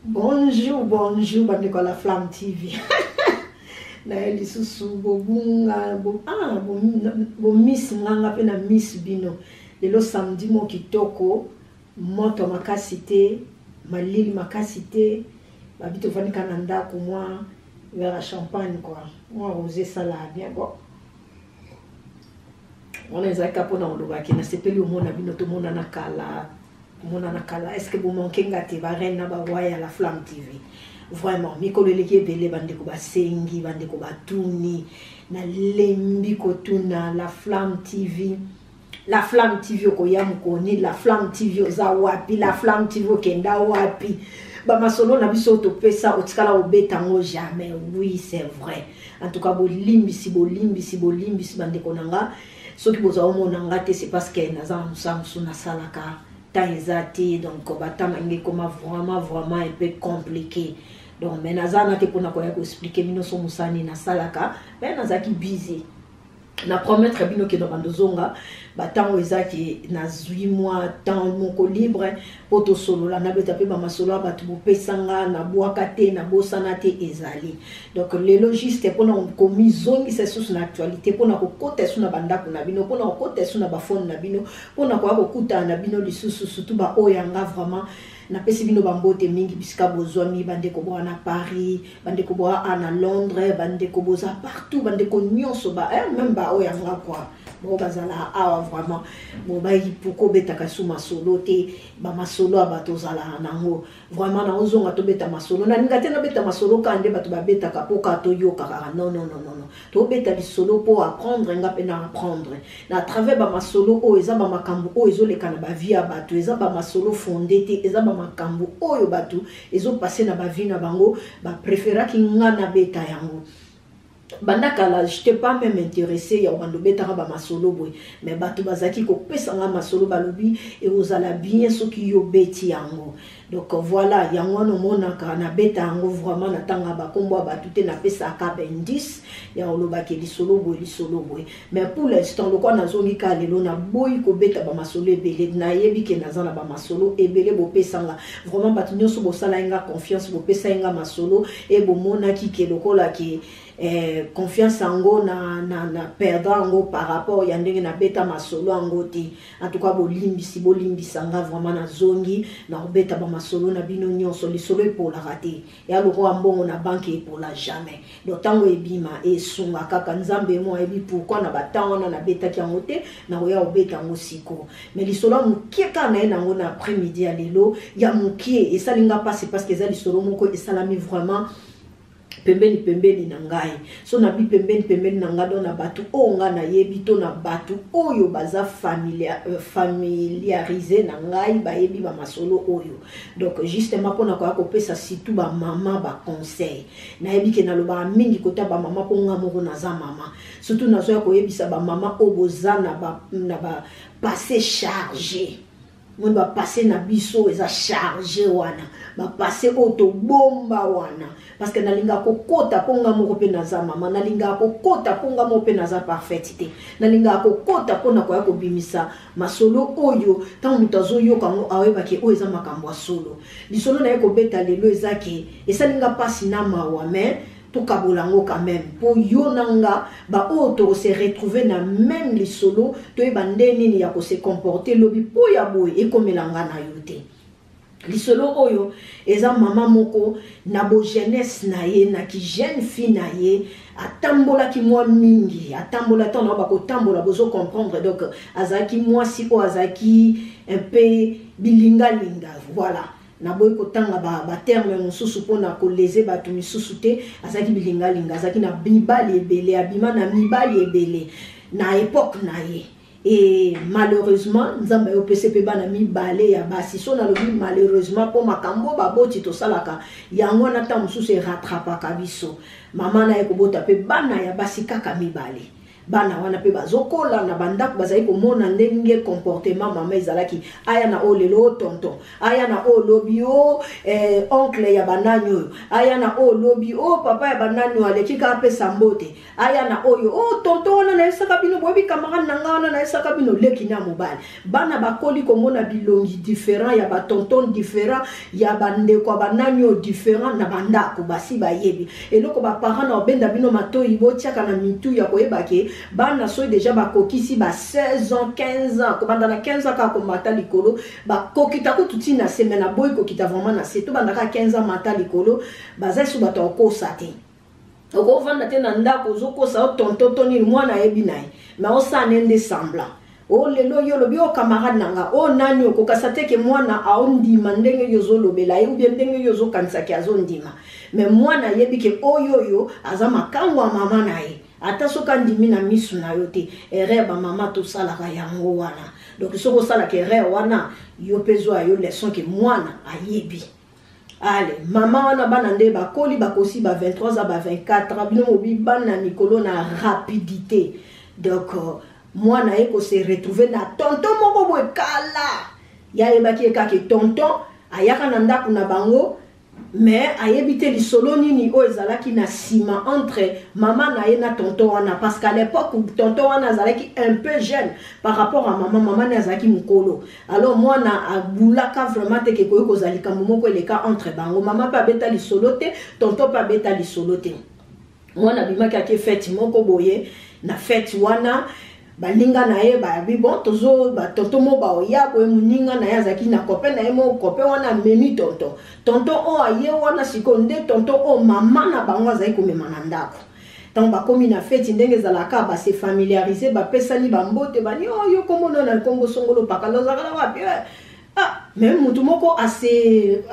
Bonjour, bonjour bandeko ya La Flamme TV. Naye lisusu bobunga bo, ah, bo, miss nganga mpe na miss bino. Lelo samedi mo kitoko, moto makasi te, malili makasi te, babi tovandi kaka na ndako mwa verre ya champagne quoi, mwa rosé esala bien bon. Wana ezalaki kaka mpona kolobaki nasepeli omona bino tomonana kala monana kala. Est ce que bomanke nga te, ba reine na ba roi ya La Flamme TV? Vraiment mikolo eleki ebele, bandeko basengi, bandeko batuni, nalembi kotuna La Flamme TV, La Flamme TV okoya mokoni, La Flamme TV oza wapi, La Flamme TV okenda wapi, bamasolo na biso topesa otikala kobeta yango jamais. Oui, c'est vrai. En tout cas bolimbisi, bolimbisi, bolimbisi bandeko na nga. Soki bozwa omona nga te, c'est parce que naza na mosala mosusu nasalaka, temps eza te. Donc batemps na ngai ekoma vraiment vraiment un peu compliqué. Donc mais naza na te mpona koya koexpliquer bino so mosala nini nasalaka, mais nazalaki busy. Na promettre bino ke na bandozonga batango eza ke nazwi mwa temps moko libre mpo tosolola, nabeta mpe bamasolo ya bato bopesanga, nabwaka te, nabosana te, ezali. Donc lelo juste mpona komizongisa lisusu na actualité, mpona kokota esu na bandako na bino, mpona kokota esu na bafone na bino, mpona koya kokutana na bino lisusu, surtout baoyo yanga. Vraiment napesi bino bambote mingi bisika bozwami, bandeko boa na Paris, bandeko boa a na Londres, bandeko boza partout, bandeko nyonso ba eh, même baoyo yanga quoi, bao bazala awa. Vraiment bobai pourquoi obetaka su masolo te, bamasolo ya bato ozalaka nango. Vraiment naozonga tobeta masolo. Nalinga te nabeta masolo kaka nde bato babetaka mpo kaka toyoka kaka. Non, non, non, non, non, tobeta lisolo mpo apprendre nga mpe na apprendre na travers bamasolo oyo. Eza bamakambo oyo ezoleka na bavie ya bato, eza bamasolo fondé te, eza bamakambo oyo bato ezopasser na bavie na bango, bapréféraki nga nabeta yango. Banda kala j'étais pas même intéressé ya kobanda obetaka bamasolo boye, mais bato bazalaki kopesa nga masolo, balobi ekozala bien soki yo beti yango. Donc voilà, yango wana omonaka nabeta yango. Vraiment natanga bakombo ya bato te, napesaka baindice ya kolobaki lisolo boye, lisolo boye. Mais pour l'instant, lokola nazongi kaka lelo, naboyi kobeta bamasolo ebele. Nayebi ke naza na bamasolo ebele bopesanga. Vraiment bato nyonso bosala ye nga confiance, bopesa ye nga masolo e bomonaki ke lokola ke confiance yango na perdre yango par rapport ya ndenge nabeta masolo yango te. En tout cas bolimbisi, bolimbisa nga. Vraiment nazongi na kobeta bamasolo na bino nyonso. Lisolo epolaka te, ya lokola mbongo na banque, epola jamais. Donc ntango ebima esunga kaka Nzambe mo ayebi pourquoi na batemps wana nabetaki yango te, nakoya kobeta yango sikoyo. Mais lisolo ya mokie kaka na ye nango na après midi ya lelo, ya mokie, esali nga mpasi parce que eza lisolo moko esalami vraiment pembeni pembeni na ngai. So nabi pembeni pembeni na ngai, donc na bato oyo ngai nayebi to na bato oyo baza familiarisé na ngai, bayebi bamasolo oyo. Donc justement mpona koya kopesa surtout bamama baconseil. Nayebi ke nalobaka mingi kota bamama mpo nga moko naza mama. Surtout nazoya koyebisa bamama oyo boza na ba passé chargé. Moni bapassé na biso eza chargé wana, bapassé oyo tobomba wana, parce que nalingaka kokota mpo nga moko mpe naza mama, nalingaka kokota mpo nga moko mpe naza parfaite te, nalingaka kokota mpona koya kobimisa masolo oyo ntango moto azoyoka yango ayebaki oyo eza makambo ya solo. Lisolo na ye kobeta lelo eza ke esali nga mpasi na mawa, mais tokabola yango quand même mpo yo na nga baoyo tokose retrouver na même lisolo, toyeba nde nini ya kose comporter lobi mpo ya boye ekomela nga na yo te. Lisolo oyo eza mama moko na bojeunesse na ye, na ki jeune fille na ye, atambolaki mwa mingi. Atambola, ntango na bakotambola bozo comprendre. Donc azalaki mwasi oyo azalaki un peu bilingalinga. Voilà, naboyi kotanga baterme mosusu mpona koleze bato misusu te. Azalaki bilingalinga, azalaki na mibali ebele, abima na mibali ebele na époque na ye. Et malheureusement Nzambe ayopesa mpe bana mibale ya basi. So nalobi malheureusement mpo makambo baboti tosalaka yango wana, ntango mosusu erattrapaka biso. Mama na ye kobota mpe bana ya basi kaka mibale. Bana wana mpe bazokola na bandako, bazali komona ndenge comportement mama ezalaki. Aya na oyo lelo o tonton, aya na oyo lobi o oncle ya banani oyo, aya na oyo lobi o papa ya banani oyo, aleki kaka apesa mbote. Aya na oyo o tonton wana nayesaka bino, boyebi camarade na nga wana nayesaka bino, leki na mobali. Bana bakoli komona bilongi différent ya batonton, différent ya bandeko ya banani oyo, différent na bandako. Basi bayebi eloko. Baparent na obenda bino matoi, botiaka na mitu ya koyeba ke bana soki déjà bakokisi ba 16 ans, 15 ans, kobanda na 15 ans kaka komata likolo, bakokita kutu ntina se me naboyi kokita vraiment na se. Tobanda kaka 15 ans mata likolo, baza su bato ya kokosa te. Okovanda te na ndako ozokosa o tonton to nini, mwana ayebi na ye, me osala ne nde semblant. O lelo yo olobi o camarade na nga o nani, okokasa te ke mwana aondima ndenge yo ozolobela ye, ubie ndenge yo ozokanisaki azondima. Me mwana ayebi ke oyo oyo aza makango ya mama na ye, ata soki andimi na misu na yo te. Erreur bamama tosalaka yango wana. Donc soki osalaka erreur wana, yo mpe zwa yo leçon ke mwana ayebi. Ale mama wana, bana nde bakoli, bakosi ba 23 ans, ba 24 ans. Bino mobi bana mikolo na rapidité. Donc mwana ye kose retrouver na tonton moko boye kala. Ye ayebaki ye kaka tonton ayaka na ndako na bango, mais ayebi te lisolo nini oyo ezalaki na nsima entre mama na ye na tonton wana, parce qu'à l'époque tonton wana azalaki un peu jeune par rapport à mama. Mama ne azalaki mokolo. Alors mwana abulaka vraiment te ke koyi kozala likambo moko eleka entre bango. Mama mpe abeta lisolo te, tonton mpe abeta lisolo te. Mwana abimaki, ake fête moko boye. Na fête wana, baninga na ye bayabi bon, tozo batonton mo baoya boye. Moninga na ye azalaki na copain na ye moko, copain wana amemi tonton. Tonton oyo aye wana sikoyo nde tonton oyo mama na bango azali komema na ndako. Ntango bakomi na feti, ndenge ezalaka, base familiariser, bapesani bambote, bani oyo oh, kombo no na nkombo songolo pakala, ozalaka na wapi? Ah, mais mutu moko ase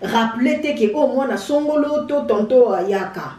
rappeler te ke oyo mwana songolo to tonton ayaka.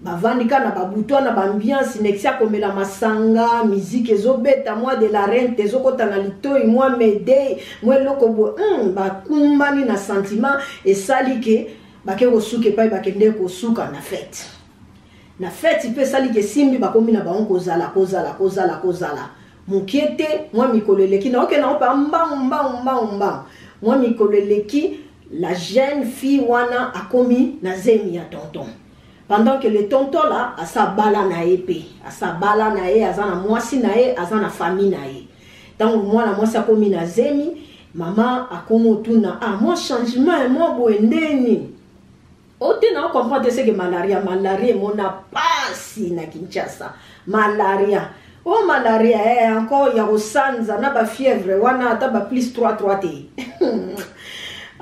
Bavandi kaka na babutu wana, baambiance nexi akomela masanga, miziki ezobeta, mwa de la rente ezokɔta na litoi, mwa mayday, mwa eloko boye, bakumbani na sentiment. Esali ke bake kosuka epai bakende kosuka na fête. Na fête mpe esali ke esimbi, bakomi na bango kozala kozala kozala kozala mokie te. Mwa mikolo eleki, naoke nango mpe mbangu mbangu mbangu mbangu. Mwa mikolo eleki, la jeune fille wana akomi na zemi ya tonton, pendant que le tonton là asa bala na ye mpe asa bala na ye, aza na mwasi na ye, aza na famille na ye. Ntango mwana mwasi akomi na zemi, mama akomi otuna: "Ah, mwa changement mwa boye ndeni o te?" Na ocomprendre te, seke malaria. Malaria emona pasi na Kinshasa, malaria o malaria encore ya kosanza na bafièvre wana, ata ba plus 3 3 te.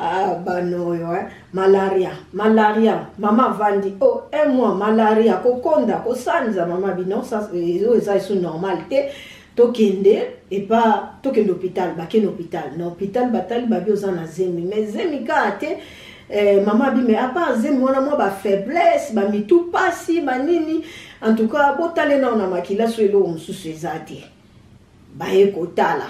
Ah, bana oyo eh. Malaria, malaria, mama avandi o oh, un mois, malaria, kokonda, kosanza. Mama bino oyo eza esu normal te, tokende epa, tokende hôpital. Bakende hôpital. Na hôpital batali, babi oza na zemi, mais zemi kaka te. Mama abi mais à part zemi wana, mwa bafaiblesse, bamitu pasi, banini, en tout cas botale nao na makila so eloko mosusu eza te. Baye kotala,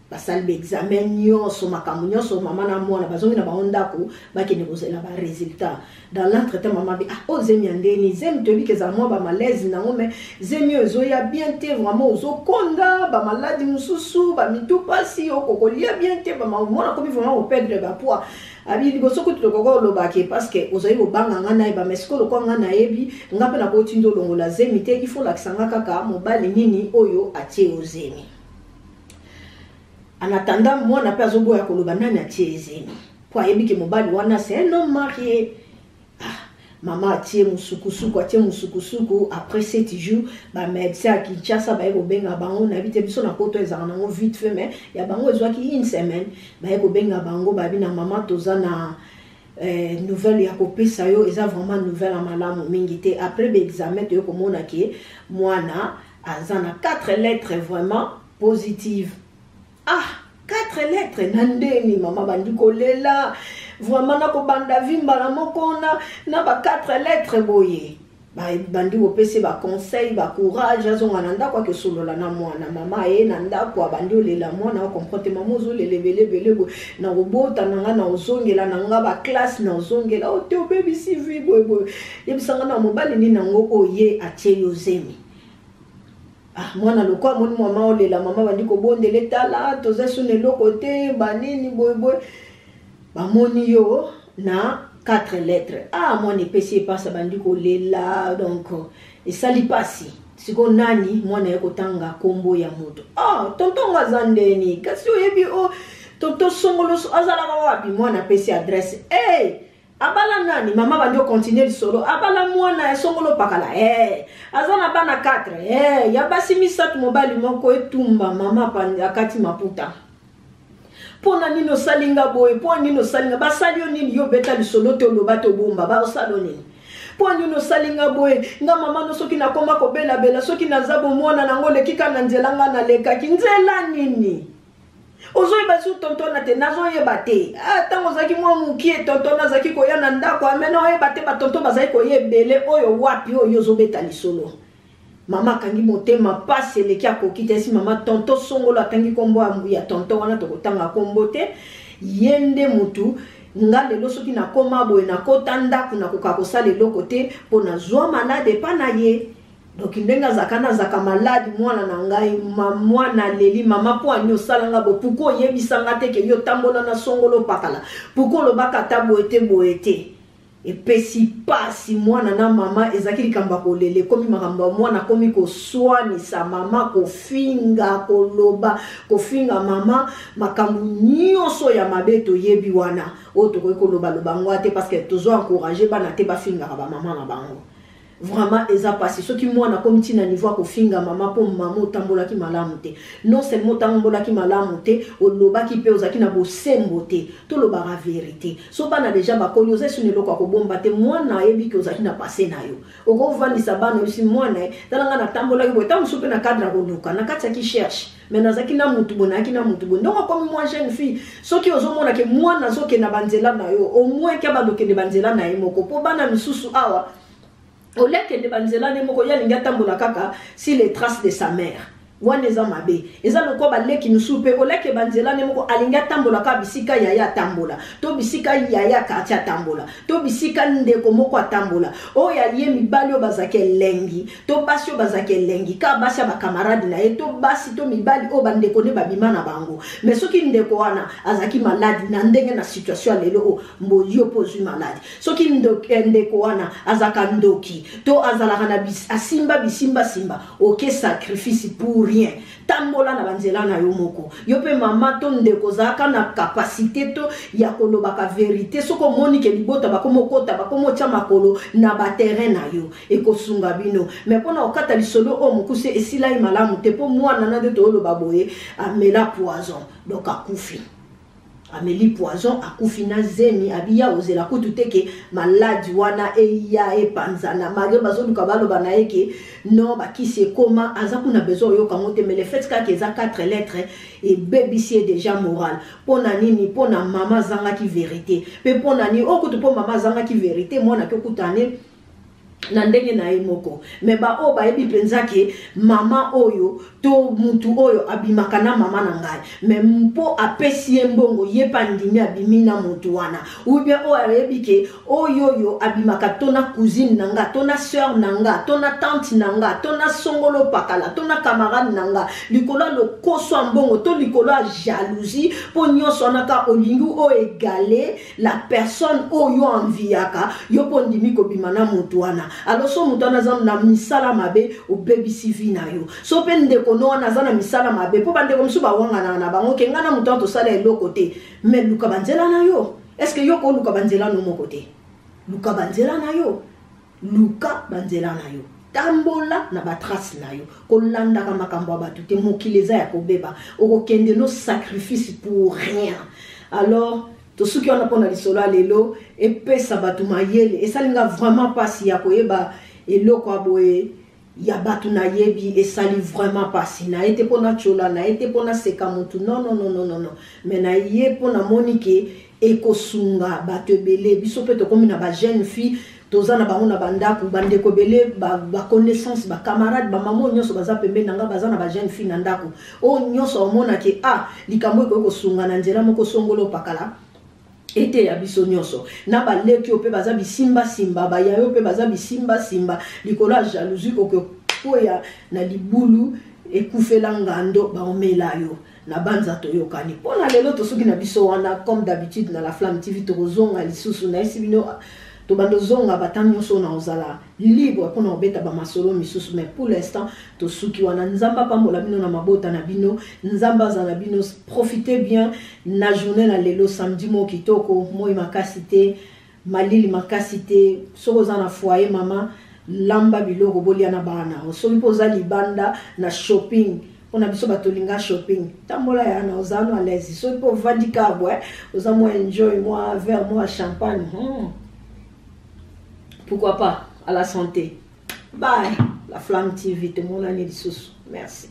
basali baexamen nyonso, makambo nyonso. Mama na mwana bazongi na bango ndako, bakende kozela barésultat. Dans l'entretemps, mama bi: "Ah, oyo zemi ya ndeni? Zemi toyebi ke ezala mwa bamalaise nango, mais zemi oyo ezoya bien te. Vraiment ozokonda, bamaladi mosusu, bamitu pasi, okokolia bien te." Mwana akomi vraiment koperdre bapoids. Abi liboso kutu tokoka olobake parce que ozali kobanga nga nayeba, mais sikoyo lokwa nga nayebi, nga mpe nakotinda olongola zemi te. Il faut olakisa nga kaka mobali nini oyo atie yo zemi. En attendant, mwana mpe azoboya koloba nani atie zemi, mpo ayebi ke mobali wana c'est un homme marié. Ah, mama atie mosukusuku, atie mosukusuku. Après 7 jours, bamédecin ya Kinshasa baye kobenga bango. Nayebi te, biso na poto ezalaka nango vite fait, mais ya bango ezwaki une semaine. Baye kobenga bango, babi na mama: "Toza na nouvelle ya kopesa yo, eza vraiment nouvelle ya malamu mingi te. Après baexamen, toye komona ke mwana aza na 4 lettres vraiment positive." Ah, 4 lettres na ndeni? Mama bandi kolela vraiment, nakobanda vi mbala moko na ba 4 lettres boye. Bandi kopesa baconseil, bacourage, azonga na ndako, akesolola na mwana. Mama aye na ndako, abandi olela. Mwana acomprendre te: "Mama, ozolela ebele ebele boye? Na kobota na nga, na ozongela na nga baclasse, na ozongela o te, obebisi vi boye boye. Yebisanga na mobali nini yango oyo ye atie yo zemi?" Ah, mwana lokola amoni mama olela, mama bandi kobondela, etala toza so na eloko te, banini boyeboye, bamoni yo na 4 lettres. Ah, mwana epesi epasi, abandi kolela, donc esali pasi. Sikoyo nani mwana ye kotanga kombo ya moto? Ah, tonton ngo aza ndeni, kasi oyebi o tonton songolo azalaka wapi? Mwana apesi adresse. Hey! Abala nani? Mama bandi okontinue lisolo. Abala mwana ya songolo pakala. Hey! Aza na bana 4. Hey! Ya basi misato, mobali moko. Etumba mama akati maputa. Mpo na nini osali nga boye? Mpo nini osali nga? Basali yo nini? Yo beta lisolo te, oloba te, obomba. Basala yo nini? Mpo nini osali nga boye? Nga mama no, soki nakoma kobelabela, soki naza bomwana nango, oleki ka na nzela, nga nalekaki nzela nini? Ozoyeba su tonton na te? Nazoyeba te. Ntango ozalaki mwa mokie, tonton azalaki koya na ndako amena, oyeba te batonton bazalaki koya ebele. Oyo wapi oyo ozobeta lisolo? Mama akangi motema, pasi eleki, akoki te. Esi mama tonton songolo atangi nkombo ya tonton wana, tokotanga nkombo te. Ye nde mutu nga lelo soki nakoma boye, nakota ndako, nakoka kosala eloko te mpo nazwa malade epa na ye. Donc ndenge azalaka na azalaka malade, mwana na ngai, mwana aleli: "Mama, mpo ani osalanga bo? Pourquoi oyebisanga te ke yo tambola na songolo pakala? Pourquoi olobaka ata boye te, boye te?" Epesi pasi. Mwana na mama ezalaki likambo ya kolela, ekomi makambo ya mwana akomi koswanisa mama, kofinga, koloba, kofinga mama, makambo nyonso ya mabe toyebi wana oyo tokoki kolobaloba ngo te, parce que tozo encourage bana te bafingaka bamama na bango. Vraiment eza pasi soki mwana akomi ntina niveau ya kofinga mama mpo mama otambolaki malamu te. Non seulement otambolaki malamu te, olobaki mpe ozalaki na bosembo te. Tolobaka vérité. So bana déjà bakoli, oza esuna eloko ya kobomba te. Mwana ayebi ke ozalaki na passé na yo. Okovandisa bana, oyebisi mwana ye: "Tala, ngai natambolaki boye, ntango mosusu mpe na cadre ya koluka, na kati ya kicherche, mais nazalaki na mutu boye, nayaki na mutu boye." Ndongo akomi mwa jeune fille, soki ozomona ke mwana azokende banzela na yo, au moins ke abanda okende banzela na ye moko, mpo bana misusu awa olekende banzela nde moko, ye alingi atambola kaka sur les traces de sa mère. Wana eza mabe. Eza lokola baleki mosusu mpe oleke banzela nde moko, alingi atambola kaka bisika yaya atambola, to bisika yaya quartier atambola, to bisika ndeko moko atambola, oyo aye mibali oyo bazalaki elengi, to basi oyo bazalaki elengi, kaka basi ya bacamarade na ye, to basi to mibali oyo bandeko nde babima na bango. Mais soki ndeko wana azalaki maladi na ndenge na situation ya lelo oyo, mbo yo mpo ozwi maladi, soki ndeko wana azalaka ndoki to azalaka na asimba bisimbasimba, oke sacrifice pour rien. Tambola na banzela na yo moko. Yo mpe mama to ndeko, ozalaka na capacité to ya kolobaka vérité. Soki omoni ke libota bakoma okota, bakoma otya makolo na baterrain na yo, ekosunga bino. Mais mpona kokata lisolo oyo mokuse, esilai malamu te, mpo mwana na nde toyoloba boye amela poison, donc akufi. Ameli poison, akufi na zemi. Abiya ozela kutu te ke maladi wana eya epanzana, malgré bazoluka baloba na ye ke non, bakisi ekoma, aza kuna besoin oyoka yango te. Mais le fait kaka eza 4 lettres ebebisi ye déjà moral. Mpo na nini? Mpo na mama azangaki vérité. Mpe mpo na nini oyo kutu? Mpo mama azangaki vérité, mwana ake okutane na ndenge na ye moko. Me baoyo bayebi mpenza ke mama oyo to mutu oyo abimaka na mama na ngai, me mpo apesi ye mbongo, ye mpe andimi, abimi na mutu wana, ou bien oyo ayebi ke oyo oyo abimaka to na cousine na nga, to na sœur na nga, to na tante na nga, to na songolo pakala, to na camarade na nga, likolo ya lokoso ya mbongo to likolo ya jalousie, mpo nyonso wana ka olingi oyo égale la personne oyo enviaka yo, mpo ondimi kobima na motu wana. Alors so motu wana aza na misala mabe, obebisi vie na yo. So mpe ndeko no wana aza na misala mabe, mpo bandeko mosusu bawanganaka na bango ke ngai na motu wana tosala eloko te, mais luka banzela na yo. Est ce que yo koluka banzela no moko te? Luka banzela na yo, luka banzela na yo, tambola na batrace na yo, kolandaka makambo ya bato te. Mokili eza ya kobeba, okokende no sacrifice pour rien. Alors tosuki wana mpona lisolo ya lelo. Epesa bato mayele. Esalinga vraiment mpasi ya koyeba eloko ya boye ya bato nayebi. Esali vraiment mpasi. Naye te mpona tiola, naye te mpona seka motu, non, non, non, non, non, non. Mais naye mpo namoni ke ekosunga bato ebele. Biso mpe tokomi na bajeune fille, toza na bango na bandako, bandeko ebele, baconnaissance, bacamarade, bamama oyo nyonso baza pembeni na nga, baza na bajeune fille na ndako oyo nyonso omonake ah, likambo ekoki kosunga na nzela moko songolo pakala. Eteya biso nyonso na baleki oyo mpe baza bisimbasimba, bayayo mpe baza bisimbasimba likolo ya jalousie. Oke. Okokwea na libulu ekufela ngando, baomela yo na banza. Toyokani mpo na lelo, tosuki na biso wana. Comme d'habitude, na La Flamme TV, tokozonga lisusu. Nayesi bino, tobanda ozonga bata nyonso na ozala libre mpona kobeta bamasolo misusu, mais pour l'instant tosuki wana. Nzambe apambola bino na mabota na bino, Nzambe aza na bino. Profitez bien na journée na lelo, samedi moko kitoko, moi makasi te, malili makasi te. Soki oza na foyer, mama, lamba biloko bolia na bana. Soki mpo oza libanda na shopping, mpona biso bato olinga shopping, tambola ya na oza no à l'aise. Soki mpo ovandi kabwe, oza mwa enjoy mwa verre mwa champagne, pourquoi pas? À la santé, bye. La Flamme TV, tomonani lisusu, merci.